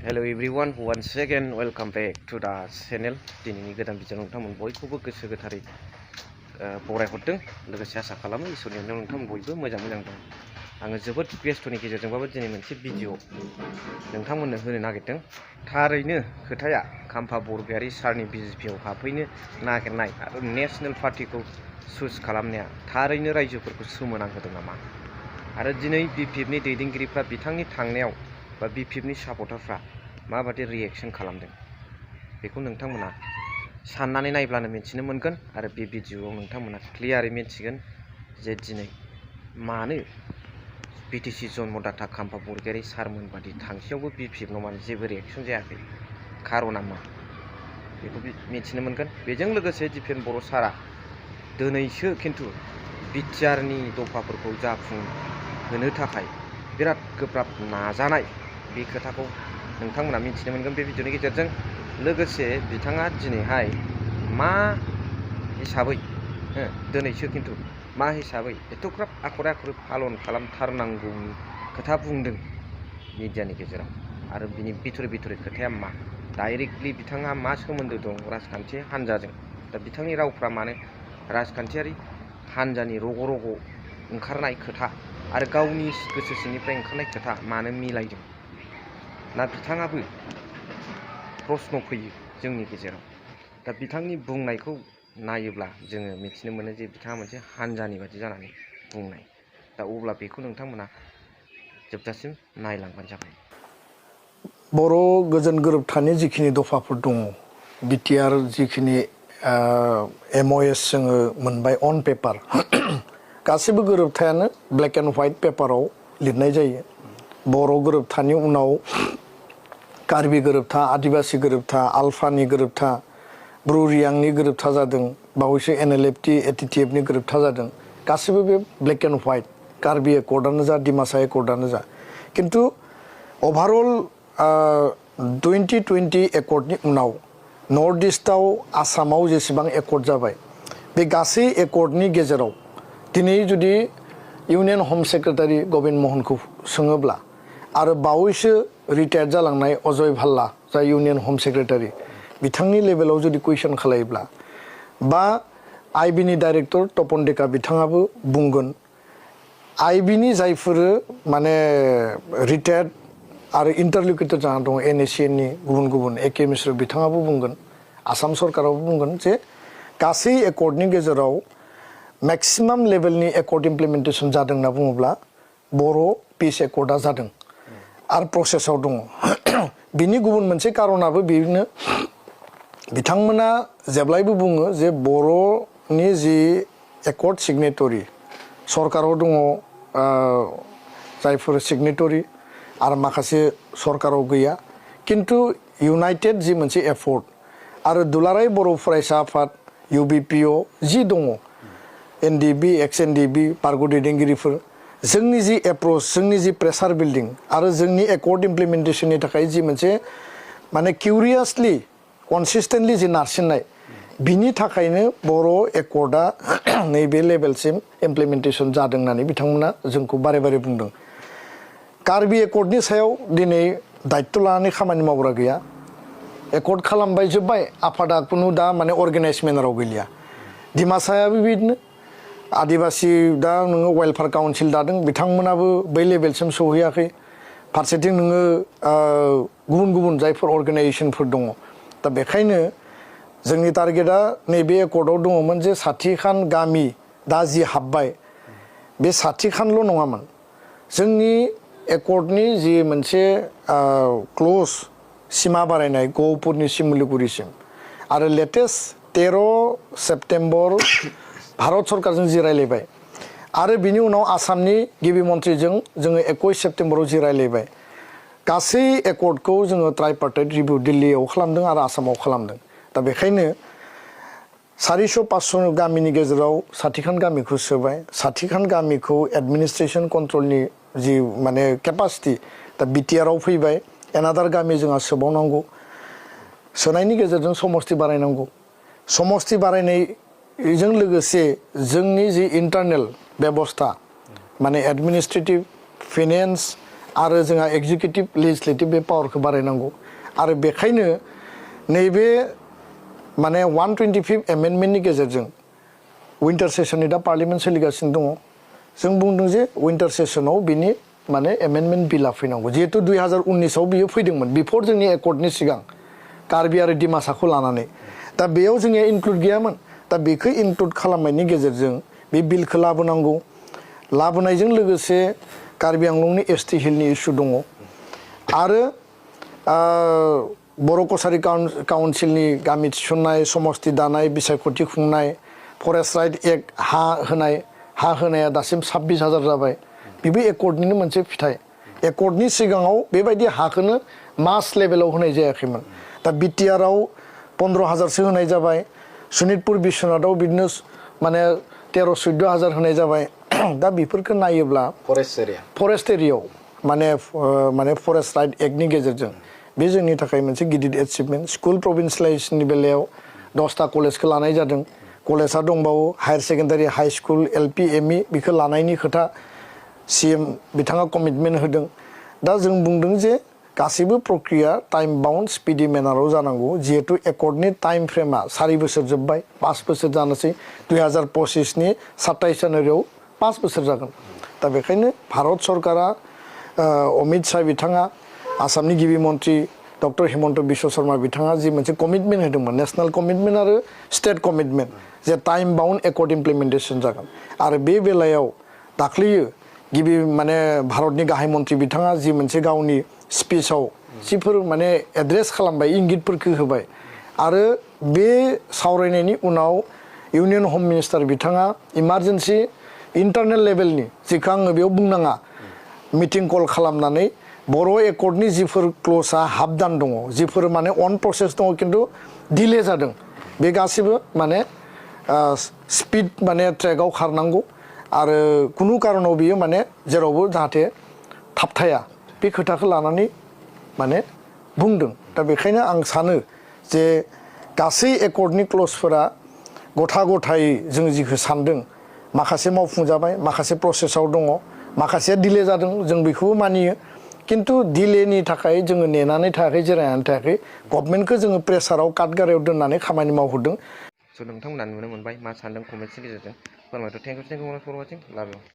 Hello everyone, once again welcome back to the channel. दिनैनि गोदान video नोंथांमोन बयखौबो गोसो गोथारै बरायहरदों लोगोसे आसा खालामो इसोरनि अननायाव नोंथांमोन बयबो मोजां दं। आङो जोबोद बेस्थ'नि गेजेरजोंबाबो दिनै मोनसे भिडिअ नोंथांमोननो होनो नागिरदों। थारैनो खोथाया खाम्फा बरगयारि सारनि बिजेपिआव हाबफैनो नागिरनाय आरो नेशनेल पार्टिखौ चुज खालामनाया थारैनो रायजोफोरखौ सोमोनांहोदों नामा? आरो दिनै बिपिएफनि दैदेनगिरिफ्रा बिथांनि थांनायाव बा बिपिएफनि सापर्टारफ्रा माबादि रिएक्शन खालामदों बेखौ नोंथांमोना साननानै नायब्लानो मिथिनो मोनगोन आरो बे भिडिअआव नोंथांमोना क्लियारै मिथिगोन जे दिनै मानो बिटिसि जन्मदाता खाम्फा बरगयारि सारमोन बादि थांखियावबो बिपिएफनाव माने जेबो रिएक्शन जायाखै, खार'ना मा बेखौ मिथिनो मोनगोन। बेजों लोगोसे दिपेन बर' सारा दिनैसो खिन्थु बिटिआरनि दफाफोरखौ जाफुंहोनो थाखाय बिराद गोब्राब नाजानाय बे खोथाखौ नोंथांमोना मिथिनो मोनगोन बे भिडिअनि गेजेरजों। लोगोसे बिथाङा दिनैहाय मा हिसाबै दिनैसो खिन्थु मा हिसाबै एथ'ग्राब आखरे पालन खालामथारनांगौनि खोथा बुंदों मिडियानि गेजेराव आरो बिनि बिथोरै खोथाया मा, डाइरेक्टलि बिथाङा मा सोमोन्दो दं राजखान्थि हान्जाजों, दा बिथांनि रावफ्रा मानो राजखान्थियारि हान्जानि रग' ओंखारनाय खोथा आरो गावनि गोसो सिंनिफ्राय ओंखारनाय खोथा मानो मिलायदों ना बिथाङाबो प्रश्न फैयो जोंनि गेजेराव। दा बिथांनि बुंनायखौ नायोब्ला जोङो मिथिनो मोनो जे बिथाङा मोनसे हान्जानि बादि जानानै बुंनाय। दा अब्ला बेखौ नोंथांमोना जोबजासिम नायलांबानो जाबाय। बर' गोजोन गोरोबथानि जिखिनि दफाफोर दङ, बिटिआर जिखिनि एमअएस जोङो मोनबाय अन पेपार गासिबो गोरोबथायानो ब्लेक एन्ड व्हाइट पेपाराव लिरनाय जायो। बर' गोरोबथानि उनाव कार्बि गोरोबथा, आदिबासि गोरोबथा, आल्फानि गोरोबथा, ब्रु रियांनि गोरोबथा जादों, बावैसो एनएलएफटि एटिटिएफनि गोरोबथा जादों। गासिबो बे ब्लेक एन्ड व्हाइट, कार्बि एकर्डआनो जा डिमासा एकर्डआनो जा। खिन्थु अभारअल 2020 एकर्डनि उनाव नर्थ इस्टआव आसामाव जेसेबां एकर्ड जाबाय बे गासै एकर्डनि गेजेराव दिनै जुदि इउनियन हम सेक्रेटारि गबिन्द महनखौ सोङोब्ला आरो बावैसो रिटायार्ड जालांनाय अजय भाल्ला जाय इउनियन हम सेक्रेटारि बिथांनि लेभेलाव जुदि कुइसन खालायोब्ला बा आइबिनि डाइरेक्टर तपन डेका बिथाङाबो बुंगोन, आइबिनि जायफोर माने रिटायार्ड आरो इन्टारलिकुटेड जाना दङ एनएसिएननि गुबुन एके मिश्र बिथाङाबो बुंगोन, आसाम सरकाराबो बुंगोन जे गासै एकर्डनि गेजेराव मेक्सिमाम लेभेलनि एकर्ड इमप्लिमेन्टेसन जादों होनना बुङोब्ला बर' पिस एकर्डआ जादों आरो प्रसेसआव दङ। बिनि गुबुन मोनसे कारनाबो बेनो, बिथांमोना जेब्लायबो बुङो जे बर'नि जि एकर्ड सिगनेटरि सरकाराव दङ जायफोर सिगनेटरि आरो माखासे सरकाराव गैया, खिन्थु इउनाइटेड जि मोनसे एफर्ट आरो दुलाराय बर' फरायसा आफाद इउबिपिअ जि दङ, एनडिबि एक्स एनडिबि बारग' दैदेनगिरिफोर, जोंनि जि एप्रच, जोंनि जि प्रेसार बिल्डिं आरो जोंनि एकर्ड इमप्लिमेन्टेसननि थाखाय जि मोनसे माने किउरियासलि कनसिस्टेन्टलि जि नारसिननाय, बिनि थाखायनो बर' एकर्डआ नैबे लेभेलसिम इमप्लिमेन्टेसन जादों होननानै बिथांमोना जोंखौ बारे बुंदों। कार्बि एकर्डनि सायाव दिनै दायित्व लानानै खामानि मावग्रा गैया, एकर्ड खालामबाय जोब्बाय, आफादा खुनु दा माने अर्गेनाइज मेनाराव गैलिया। डिमासायाबो बिदिनो, आदिबासि दा नोङो वेलफेयार काउन्सिल दादों, बिथांमोनाबो बै लेभेलसिम सौहैयाखै। फारसेथिं नोङो गुबुन जायफोर अर्गेनाइजेसनफोर दङ। दा बेखायनो जोंनि टारगेटआ नैबे एकर्डआव दङमोन जे 60 खान गामि दा जि हाबबाय बे 60 खानल' नङामोन, जोंनि एकर्डनि जि मोनसे क्ल'ज सिमा बारायनाय गहपुरनि सिमुलिगुरिसिम आरो लेटेस्ट 13 सेप्तेम्बर भारत सरकारजों जि रायलायबाय आरो बिनि उनाव आसामनि गिबि मन्थ्रिजों जोङो 21 सेप्तेम्बराव जि रायलायबाय, गासै एकर्डखौ जोङो ट्राइपार्टाइट रिभिउ दिल्लीयाव खालामदों आरो आसामाव खालामदों। दा बेखायनो 400-500 गामिनि गेजेराव 60 खान गामिखौ सोबाय, 60 खान गामिखौ एडमिनिस्ट्रेसन कन्ट्रलनि जि माने केपासिटि दा बिटिआरआव फैबाय, एनादार गामि जोंहा सोबावनांगौ, सोनायनि गेजेरजों समस्ति बारायनांगौ। समस्ति बारायनायजों लोगोसे जोंनि जि इन्टारनेल बेबस्था माने एडमिनिस्ट्रेटिभ, फाइनेन्स आरो जोंहा एक्जिकिउटिभ लेजिस्लेटिभ बे पावारखौ बारायनांगौ आरो बेखायनो नैबे माने 125 एमेन्डमेन्टनि गेजेरजों विन्टार सेसननि दा पार्लियामेन्ट सोलिगासिनो दङ जों बुंदों जे विन्टार सेसनाव बिनि माने एमेन्डमेन्ट बिला फैनांगौ जिहेतु 2019आव बियो फैदोंमोन बिफोर जोंनि एकर्डनि सिगां कार्बि आरो डिमासाखौ लानानै दा बेयाव जोंनिया इनक्लुड गैयामोन दा बेखौ इनक्लुड खालामनायनि गेजेरजों बे बिलखौ लाबोनांगौ लाबोनायजों लोगोसे कार्बि आंलंनि एसटि हिलनि इस्यु दङ आरो बर' कसारि काउन्सिलनि गामि थिसननाय समस्ति दानाय बिसायख'थि खुंनाय फरेस्ट राइट एक्ट हा होनाया दासिम 26,000 जाबाय बेबो एकर्डनिनो मोनसे फिथाइ एकर्डनि सिगाङाव बेबायदि हाखौनो मास लेभेलाव होनाय जायाखैमोन दा बिटिआरआव 15,000सो होनाय जाबाय सनितपुर बिश्वनाथाव बिदिनो माने 13-14,000 होनाय जाबाय दा बेफोरखौ नायोब्ला फरेस्ट एरियायाव माने फरेस्ट राइट एक्टनि गेजेरजों बे जोंनि थाखाय मोनसे गिदिर एचिभमेन्ट स्कुल प्रभिन्सियेलाइजेसननि बेलायाव 10टा कलेजखौ लानाय जादों कलेजा दंबावो हायार secondary high school LP ME बेखौ लानायनि खोथा सीएम बिथाङा कमिटमेन्ट होदों दा जों बुंदों जे गासैबो प्रक्रिया टाइम बाउन्ड स्पिडि मेनाराव जानांगौ जिहेतु एकर्डनि टाइम फ्रेमा 4 बोसोर जोब्बाय 5 बोसोर जानोसै 2025नि 27 जानुवारियाव 5 बोसोर जागोन दा बेखायनो भारत सरकारा अमित शाह बिथाङा आसामनि गिबि मन्त्रि डक्टर हिमन्त बिश्व शर्मा बिथाङा जि मोनसे कमिटमेन्ट होदोंमोन नेशनेल कमिटमेन्ट आरो स्टेट कमिटमेन्ट जे टाइम बाउन्ड एकर्ड इमप्लिमेन्टेसन जागोन आरो बे बेलायाव दाख्लैयो गिबि माने भारतनि गाहाय मन्त्रि बिथाङा जि मोनसे गावनि स्पिचआव जिफोर माने एड्रेस खालामबाय इंगितफोरखौ होबाय आरो बे सावरायनायनि उनाव इउनियन हम मिनिस्टार बिथाङा इमार्जेन्सि इन्टारनेल लेभेलनि जेखौ आङो बेयाव बुंनाङा मिटिं कल खालामनानै बर' एकर्डनि जिफोर क्ल'जआ हाबदान दङ जिफोर माने अन प्रसेस दङ खिन्थु डिले जादों बे गासिबो माने स्पिड माने ट्रेकआव खारनांगौ आरो कुनु कारनाव बियो माने जेरावबो जाहाथे थाबथाया बे खोथाखौ लानानै माने बुंदों दा बेखायनो आं सानो जे गासै एकर्डनि क्ल'जफोरा गथा गथायै जों जिखौ सानदों माखासे मावफुंजाबाय माखासे प्रसेसआव दङ माखासेया डिले जादों जों बेखौबो मानियो किन्तु डिलेनि थाखाय जोङो नेनानै थायाखै जिरायनानै थायाखै गभर्नमेन्टखौ जोङो प्रेसाराव काटगारायाव दोननानै खामानि मावहोदों स' नोंथांमोना नुनो मोनबाय मा सानदों कमेन्ट्सनि गेजेरजों फोरमायथ' थेंक इउ फर वाचिं लाभ इउ